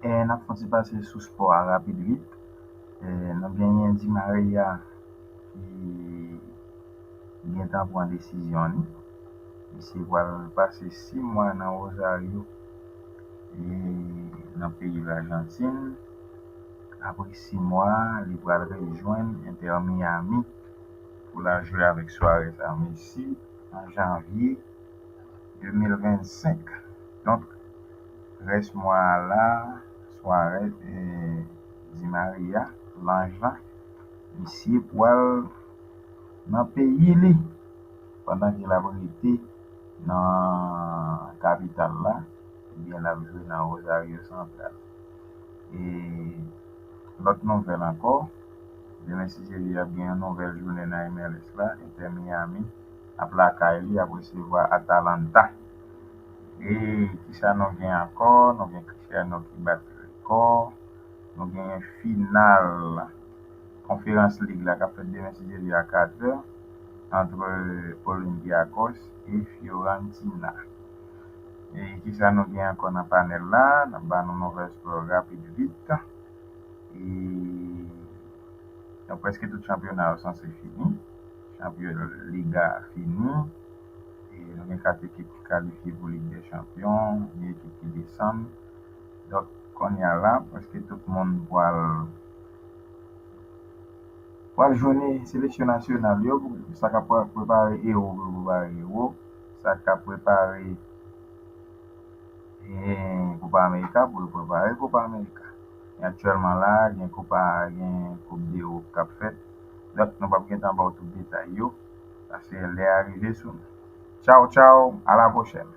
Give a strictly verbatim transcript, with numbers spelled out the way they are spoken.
E n ap fè yon ti pase sou spò a rapid vit. E, nou genyen Di Maria ki gentan pran desizyon li. Misye pral pase sis mwa nan Rosario, e, nan peyi Lajantin. Apre sis mwa, li pral rejwenn Inter Miami pou l al jwe avèk Suarez ak Messi an janvye de mil vennsenk. Donk, rès mwa a la, Suarez, e, Di Maria, lanj la, misye pral nan peyi li pandan ke l ap rete nan kapital la, ebyen, l ap jwe nan Rosario Central. E lòt nouvèl ankò, demen, si Dye vle, ap gen yon nouvèl jounen nan M L S la. Inter Miami ap lakay li, ap resevwa Atalanta. E kisa nou gen ankò? Nou gen Cristiano ki bat rekò. Nou genyen final Conference League la k ap fèt demen, si Dye vle, a kat è, ant Olympiakos e Fiorentina. E kisa nou gen ankò nan panèl la? N ap ba nou nouvèl spò rapid vit. E, donk, prèske tout chanpyona yo sanse fini. Chanpyon Liga fini. E nou gen kat ekip ki kalifye pou Lig dè Chanpyon, gen ekip ki desann. Donk, kounye a la, prèske tout moun pral, pral jwenn seleksyon nasyonal yo, sa k ap pre-, prepare Ewo pou yo prepare Ewo, sa k ap prepare, e, Kopa Amerika pou yo prepare Kopa Amerika. E aktyèlman la, gen Kopa, gen Koup Dewòp k ap fèt. Donk, nou p ap gentan ba w tout detay yo, paske lè a rive sou nou. Tchaw, tchaw, a la pwochèn.